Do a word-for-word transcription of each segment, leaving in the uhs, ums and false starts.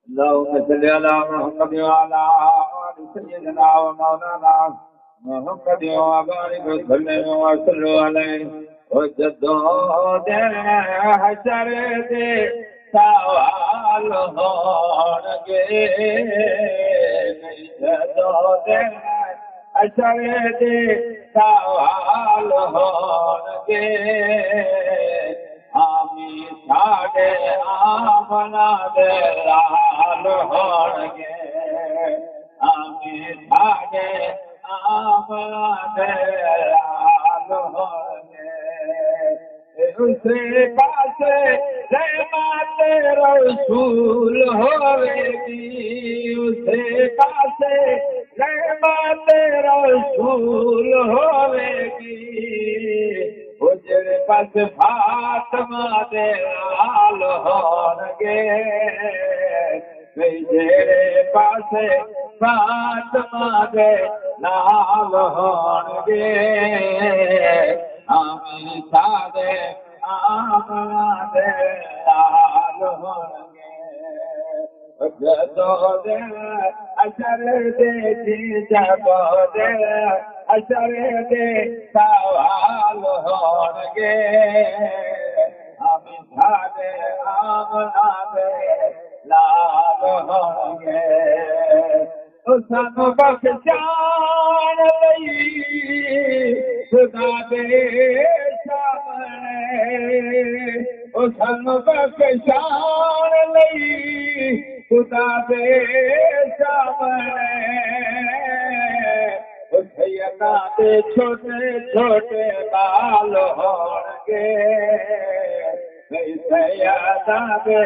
اللهم صل على محمد وعلى آل سيدنا ومولانا محمد وبارك وسلم وسلم عليه۔ او جدوں دن حشر دے سوال ہونگے، جدوں دن حشر دے سوال ہونگے، آمین ساݙے آمنا دے لال ہونگے، آمین ساݙے آمنا دے لال ہونگے۔ اسے پاسے رحمت رسول ہوے گی، اسے پاسے رحمت رسول ہوے گی، او جڑے پاس فاطمہ دے لال ہونگے، بھئی جڑے پاس فاطمہ دے لال ہونگے، آمین ساݙے آمنا دے لال ہونگے۔ جدوں دن حشر دے جی، جدوں دن حشر دے سوال ہونگے، آمین ساݙے آمنا دے لال ہونگے۔ او سانوں بخشاݨ لئی خدا دے سامݨے، او سانوں بخشاݨ لئی خدا دے سامݨے، او سیداں دے چھوٹے چھوٹے ٻال ہونگے۔ سیداں دے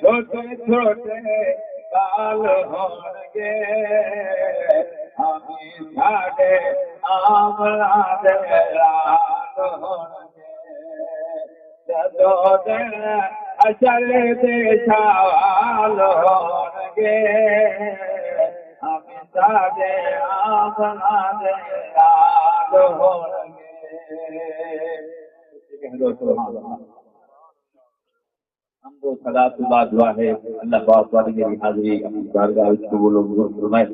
چھوٹے چھوٹے ٻال ہونگے، آمین ساݙے آمنا دے لال ہونگے۔ جدوں دن حشر دے سوال ہونگے، آمین ساݙے آمنا دے لال ہونگے۔ سبحان اللہ۔ حمد و ثنا تو بعد دعا ہے، اللہ پاک تہاݙی میری حاضری اپݨی بارگاہ وچ قبول و منظور فرمائے۔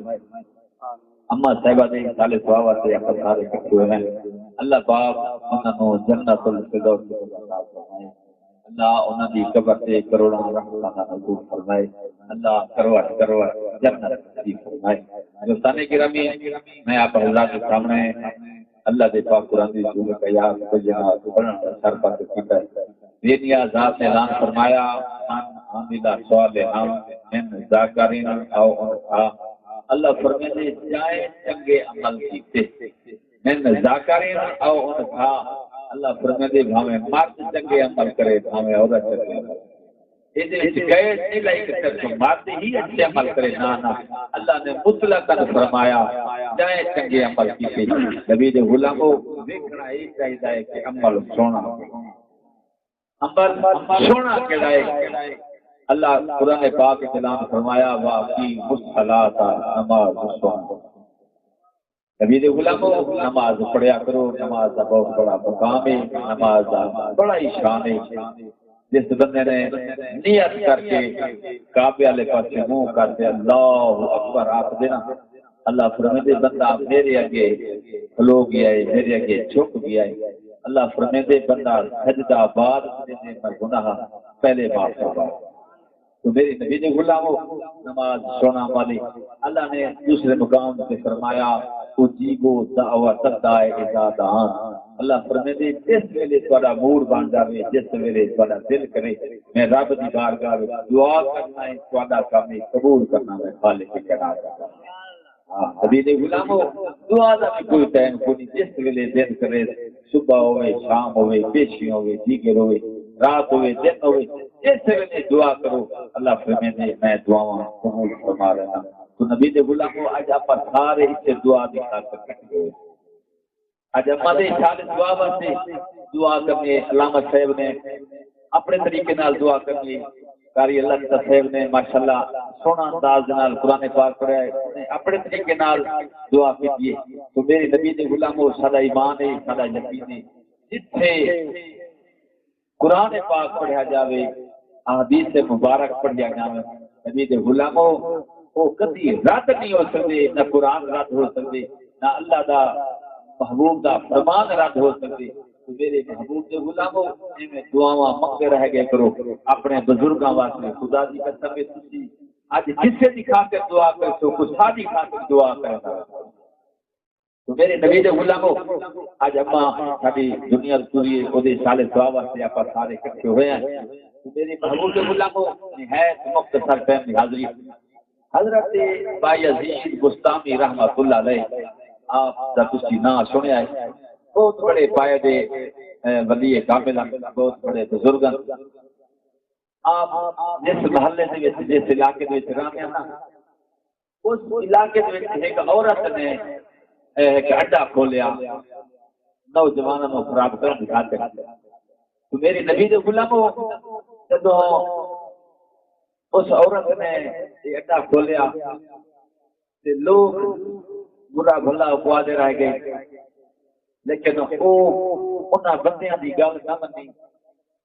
اماں صاحبہ دے ایصال ثواب واسطے اپݨے سارے اکٹھے ہوئے ہیں۔ اللہ پاک انہاں نوں جنت الفردوس عطا فرمائے۔ اللہ انہاں دی قبر تے کروڑاں رحمتاں دا نزول فرمائے۔ اللہ کروڑ کروڑ جنت نصیب فرمائے۔ دوستان گرامی، میں آپ حضرات کے سامنے اللہ دے پاک قرآن دی سورۃ آیات بینات پڑھݨ دا شرف حاصل کیتا ہے۔ بے نیاز ذات نے اعلان فرمایا، من عمل صالحا من ذکر او انثی۔ اللہ فرمیندے جائیں چنگے عمل کیتے، من ذکر او انثی۔ اللہ فرمیندے بھاویں مرد چنگے عمل کرے، بھاویں عورت چنگے عمل کرے۔ ایندے وچ قید نہیں لائی کہ صرف مرد ہی اچھے عمل کرے، نہ، نہ۔ اللہ نے مطلقاً فرمایا، جائیں چنگے عمل کیتے۔ نبی دے غلامو، ویکھݨا اے چاہیدا ہے کہ عمل سوہݨا ہووے۔ عمل سوہݨا کیڑھا ہے؟ اللہ قرآن پاک وچ اعلان فرمایا، واقیموا الصلاۃ، نماز سوہݨا۔ نبی دے غلامو، نماز پڑھیا کرو، نماز دا بہت بڑا مقام ہے، نماز دا بڑا ہی شان ہے۔ جس بندے نے نیت کر کے کعبے والے پاسے منہ کر کے اللہ اکبر آکھ دے نا، اللہ فرمیندے بندہ میرے اگے کھلو گیا ہے، میرے اگے جھک گیا ہے۔ اللہ فرمیندے بندہ سجدہ بعد دے میں گناہ پہلے معاف کروا۔ تو میرے نبی دے غلامو، نماز سوہݨا والی۔ اللہ نے دوسرے مقام تے فرمایا، اجیبوا دعوۃ الداع اذا دعان۔ اللہ فرمیندے جس ویلے تہاݙا موڈ بݨ جاوے، جس ویلے تہاݙا دل کرے، میں رب دی بارگاہ وچ دعا کرݨا ہے، تہاݙا کم ہے قبول کرݨا، میں خالق کائنات دا کم ہے۔ ہاں، نبی دے غلامو، دعا دا بھی کوئی ٹائم کوئی نہیں، جس ویلے دل کرے، صبح ہووے، شام ہووے، پیشی ہووے، دیگر ہووے، رات ہووے، دن ہووے، جس ویلے دعا کرو، اللہ فرمیندے میں دعاواں قبول فرما لینا۔ تو نبی دے غلامو، اڄ آپاں سارے اتھے دعا دی خاطر اکٹھے ہوئے۔ اڄ اماں دے ایصال ثواب واسطے دعا کرنی ہے۔ علامہ صاحب نے اپݨے طریقے نال دعا کرنی ہے۔ قاری اللہ عطا صاحب نے ماشاءاللہ سوہݨا انداز دے نال قرآن پاک پڑھیا ہے، انہیں اپݨے طریقے نال دعا کیتی ہے۔ تو میرے نبی دے غلامو، ساݙا ایمان ہے، ساݙا یقین ہے، جتھے قرآن پاک پڑھیا جاوے، احادیث مبارک پڑھیا جاوے، نبی دے غلامو، او کدی رد نہیں ہو سکدے، نہ قرآن رد ہو سکدے، نہ اللہ دا، محبوب دا فرمان رد ہو سکدے۔ تو میرے محبوب دے غلامو، ایویں دعاواں منگدے رہ گئے کرو اپنے بزرگاں واسطے۔ خدا دی قسم ہے، تسی اج جسے دی خاطر دعا کرسو، او ساڈی خاطر دعا کردا۔ تو میرے نبی دے غلامو، اج اماں ساڈی دنیا توں ٹری ہے، اوندے ایصال ثواب واسطے آپاں سارے اکٹھے ہوئے ہیں۔ تو میرے محبوب دے غلامو، نہایت مختصر ٹائم دی حاضری۔ حضرت بایزید بسطامی رحمۃ اللہ علیہ، آپ دا تسی ناں سنیا ہے، بہت بڑے پائے دے، اے، ولی کامل ہن، بہت بڑے بزرگ ہن۔ آپ جس محلے دے وچ، جس علاقے دے وچ رہندے ہن، اس علاقے دے وچ ہک عورت نے، اے، ہک اڈا کھولیا نوجواناں نوں خراب کرݨ دی خاطر۔ تو میرے نبی دے غلامو، جدوں اس عورت نے یہ اڈا کھولیا تے لوگ برا بھلا اکوا دے رہ گئے، لیکن او انہاں بندیاں دی گل نہ منی۔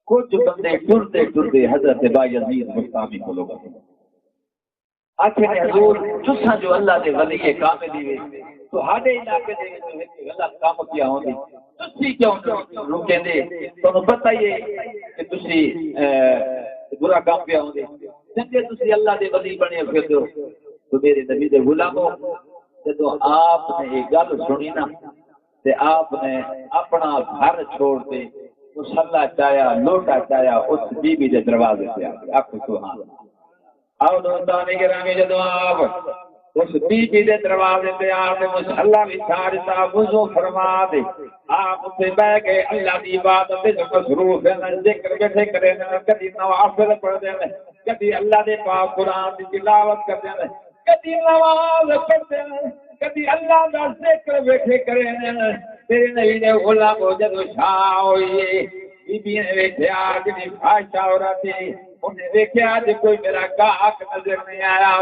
کجھ بندے ٹردے ٹردے حضرت بایزید بسطامی کولو ڳئے۔ آکھے نے، حضور، تساں جو اللہ دے ولی کامل ہیوے، تہاݙے علاقے دے وچ ہک غلط کم پیا ہوندے، تسی کیوں رکیندے؟ تہانوں پتہ ہی ہے کہ تسی، اے، برا کم پیا ہوندے۔ جنگے تسی اللہ دے ولی بݨے پھردے ہو۔ تو میرے نبی دے غلامو، جدوں آپ نے یہ گل سنی نا، تے آپ نے اپݨا گھر چھوڑ تے مصلا چایا، لوٹا چایا، اس بی بی دے دروازے تے آ کے۔ آکھو سبحان اللہ۔ آؤ دوستان گرامی، جدوں آپ اس بی بی دے دروازے تے آ کے مصلا وچھا ݙتا، وضو فرما تے آپ اتھے ٻہہ کے اللہ دی عبادت وچ مصروف ہن، ذکر ٻیٹھے کریندے ہن، کدی نوافل پڑھدے ہن، کدی اللہ دے پاک قرآن دی تلاوت کردے ہن، کدی نماز پڑھدے ہن، کدی اللہ دا ذکر ٻیٹھے کریندے ہن۔ میرے نبی دے غلامو، جدوں شام ہوئی ہے، بی بی نے ویکھیا جیڑھی فاحشہ عورت ہے، انہیں ویکھیا اڄ کوئی میرا گاہک نظر نہیں آیا،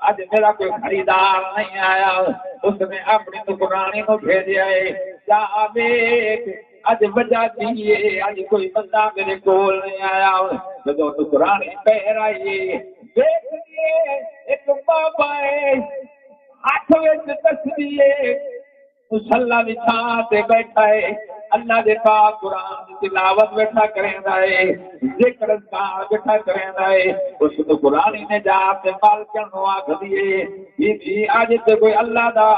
اڄ میرا کوئی خریدار نہیں آیا۔ اس نے اپݨی نوکرانی نوں بھیجیا ہے، جا ویکھ اڄ وجہ کی ہے، اڄ کوئی بندہ میرے کول نہیں آیا۔ جدوں نوکرانی ٻاہر آئی ہے، ویکھدی ہے ہک بابا ہے، ہتھ وچ تسبیح ہے، مصلا وچھا تے ٻیٹھا ہے، اللہ دے پاک قرآن دی تلاوت ٻیٹھا کریندا ہے، ذکر اذکار ٻیٹھا کریندا ہے۔ اس نوکرانی نے جا تے مالکݨ نوں آکھدی ہے، بی بی، اڄ تے کوئی اللہ دا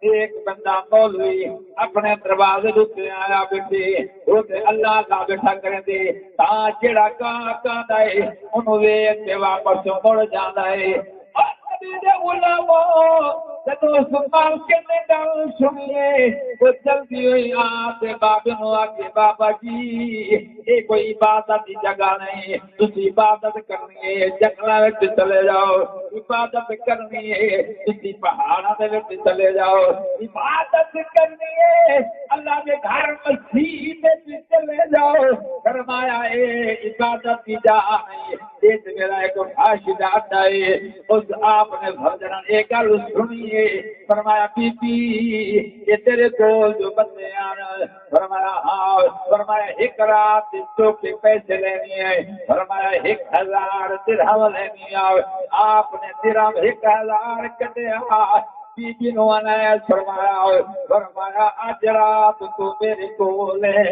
نیک بندہ مولوی اپݨے دروازے دے اتے آیا ٻیٹھے، او تے اللہ دا ٻیٹھا کریندے، تاں جیڑھا گاہک آندا ہے، اونوں ویکھ کے واپس مڑ جاندا ہے۔ او نبی دے غلامو، جدوں اس مالکݨ نے ڳل سݨی ہے، او جلدی ہوئی آ تے بابے نوں آکھے، بابا جی، اے کوئی عبادت دی جگہ نہیں، تسی عبادت کرنی ہے، جنگلاں وچ چلے جاؤ، عبادت کرنی ہے، تسی پہاڑاں دے وچ چلے جاؤ، عبادت کرنی ہے، اللہ دے گھر مسجد وچ چلے جاؤ۔ فرمایا، اے عبادت دی جا نہیں، اے تے میرا ہک فحش دا اڈا ہے۔ اس آپ نے فرزند اے گل سنی ہے، فرمایا، بی بی، اے تیرے کول جو بندے آن، فرمایا، ہاں۔ فرمایا، ہک رات دے چوکھے پیسے لینے ہیں۔ فرمایا، ہک ہزار درہم لینے آ۔ آپ نے درہم ہک ہزار کڈھیا، بی بی نوں عنایت فرمایا۔ فرمایا، اڄ رات توں میرے کول ہے،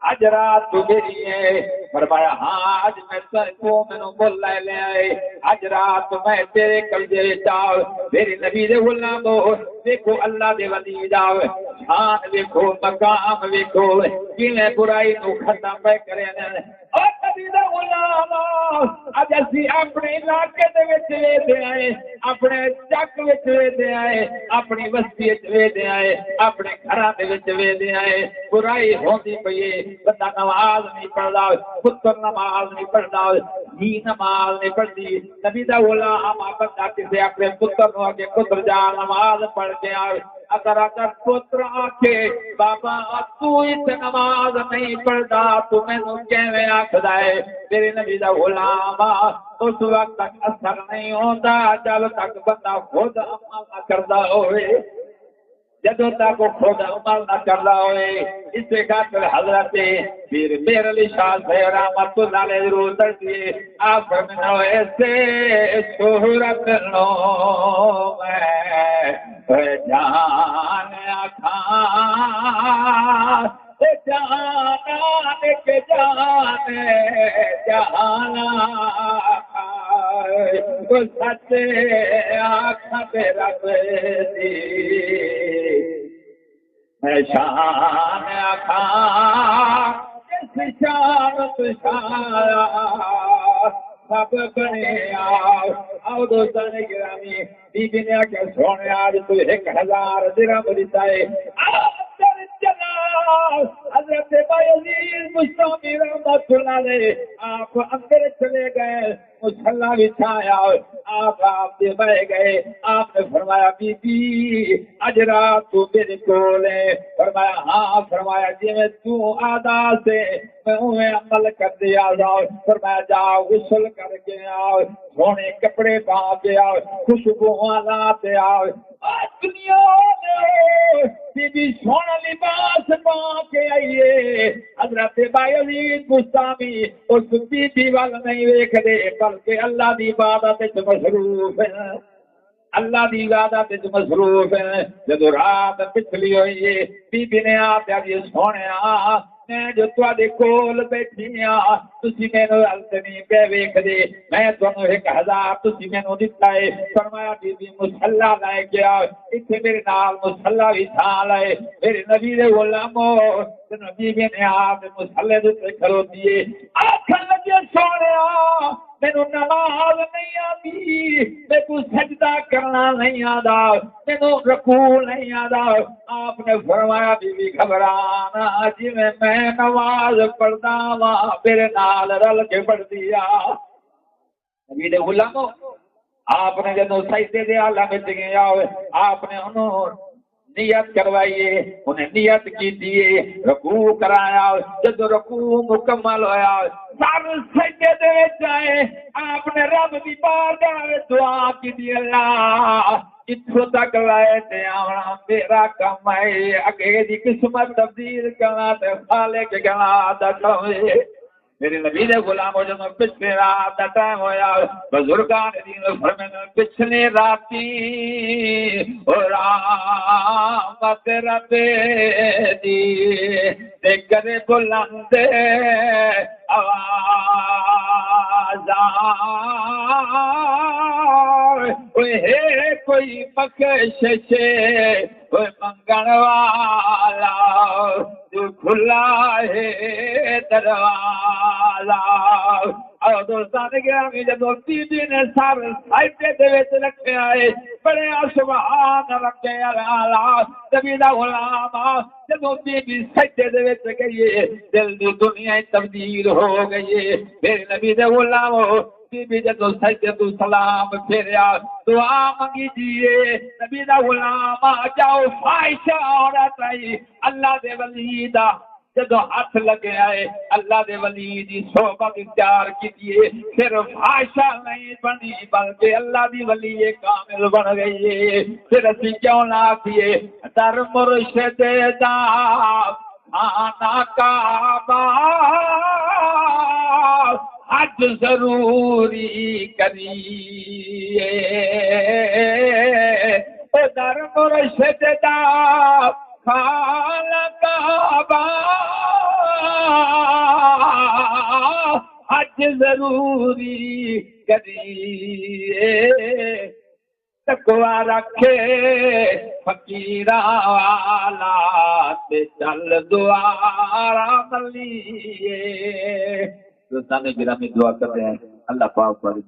اڄ رات توں میری ہے۔ فرمایا، ہاں، اڄ میں ت-، توں مینوں مل لے لیا ہے، اڄ رات میں تیرے قبضے وچ آ۔ میرے نبی دے غلامو، ویکھو اللہ دے ولی دا شان ویکھو، مقام ویکھو، کیویں برائی نوں ختم پئے کریندے۔ او نبی دا غلام، اڄ اسی اپݨے علاقے دے وچ ویندے آئے، اپݨے چک وچ ویندے آئے، اپݨی وستی وچ ویندے آئے، اپݨے گھراں دے وچ ویندے آئے، برائی ہوندی پئی ہے، بندہ نماز نہیں پڑھدا، پتر نماز نہیں پڑھدا، دھی نماز نہیں پڑھدی۔ نبی دا غلام آ، بندہ کسے اپݨے پتر نوں آکھے، پتر جا نماز پڑھ کے آ۔ اگر، اگر پتر آکھے، بابا، توں اتھے نماز نہیں پڑھدا، توں مینوں کیویں آکھدا ہے؟ میرے نبی دا غلام آ، اس وقت تک اثر نہیں ہوندا، جب تک بندہ خود عمل نہ کردا ہوئے۔ جدوں تک خود عمل نہ کردا ہوئے۔ اسے خاطر حضرت پیر مہر علی شاہ صاحب رحمت اللہ علیہ ضرور دسدے، آپ فرماندے ہوئے، ایسے صورت نو میں جان آکھاں، اے جانان کے جان جہان، او سچ آکھاں تے رب دی میں شان آکھاں، جس شان توں شان سب بݨیا۔ آؤ دوستان گرامی، بی بی نے آکھیا، سوہݨیا، اڄ توں ہک ہزار درہم ݙتا ہے، آپ در چلا۔ حضرت بایزید بسطامی رحمت اللہ علیہ آپ اندر چلے ڳئے، مصلی وچھایا، آپ، آپ دے ٻہہ ڳئے۔ آپ نے فرمایا، بی بی، اڄ رات توں میݙے کول ہے؟ فرمایا، ہاں۔ فرمایا، جیویں توں آہدا سے میں اونویں عمل کردی آہدا۔ فرمایا، جا غسل کر کے آ، سوہݨے کپڑے پا کے آ، خوشبوواں لا تے آ۔ آ دنیا دے بی بی سوہݨا لباس پا کے آئی ہے۔ حضرت بایزید بسطامی اس بی بی ول نہیں ویکھدے، بلکہ اللہ دی عبادت وچ مصروف ہیں، اللہ دی عبادت وچ مصروف ہیں۔ جدوں رات پچھلی ہوئی ہے، بی بی نے آکھیا، جی سوہݨیا، میں جو تہاݙے کول ٻیٹھی ہاں، تسی مینوں ول تے نہیں پئے ویکھدے، میں تہانوں ہک ہزار تسی مینوں ݙتا ہے۔ فرمایا، بی بی، مصلی لے کے آ، اتھے میݙے نال مصلی وچھا لے۔ میݙے نبی دے غلامو، تے نبی نے آپ مصلی دے اُتے کھلوتی ہے، آکھݨ لڳی، سوہݨیا، مینوں نماز نہیں آندی، میکوں سجدہ کرݨا نہیں آندا، مینوں رکوع نہیں آندا۔ آپ نے فرمایا، بی بی، گھبرا نہ، جیویں میں نماز پڑھدا واں، میݙے نال رل کے پڑھدی آ۔ نبی دے غلامو، آپ نے جدوں سجدے دے عالم وچ ڳئے آؤ، آپ نے انہوں نیت کروائی ہے، انہیں نیت کیتی ہے، رکوع کرایا۔ جدوں رکوع مکمل ہویا، سر سجدے دے وچ آئے، آپ نے رب دی بارگاہ وچ دعا کیتی، اللہ، اتھوں تک لے تے آوݨا میرا کم ہے، اڳے دی قسمت تبدیل کرݨا تے خالق کرݨا دا کم ہے۔ میرے نبی دے غلامو، جدوں پچھلے رات دا ٹائم ہویا، بزرگان دین فرمیندے، پچھلے راتی او رحمت رب دی تے کرے بلند آواز، اوئے ہے کوئی بخشش کوئی منگݨ والا، جو کھلا ہے دروازہ۔ او دوستان گرامی، جدوں بی بی نے سر سجدے دے وچ رکھیا ہے، پڑھیا سبحان ربی الاعلی، نبی دا غلام، جدوں بی بی سجدے دے وچ ڳئی ہے، دل دی دنیا ہی تبدیل ہو ڳئی ہے۔ میرے نبی دے غلامو، بی بی جدوں سجدے توں سلام پھیریا، دعا منگی جیے، نبی دا غلام آ جاؤ، فاحشہ عورت آئی، اللہ دے ولی دا جدوں ہتھ لڳیا ہے، اللہ دے ولی دی صحبت اختیار کیتی ہے، پھر فاحشہ نہیں بݨی، بلکہ اللہ دی ولی کامل بݨ ڳئی ہے۔ پھر اسی کیوں نہ آکھیے، در مرشد دا خانہ کعبہ حج ضروری کریے، او در مرشد دا خانہ کعبہ حج ضروری کریے۔ تقوی رکھے فقیراں والا تے چل دوارا ملیے۔ دوستان گرامی، دعا کرتے ہیں اللہ پاک بارے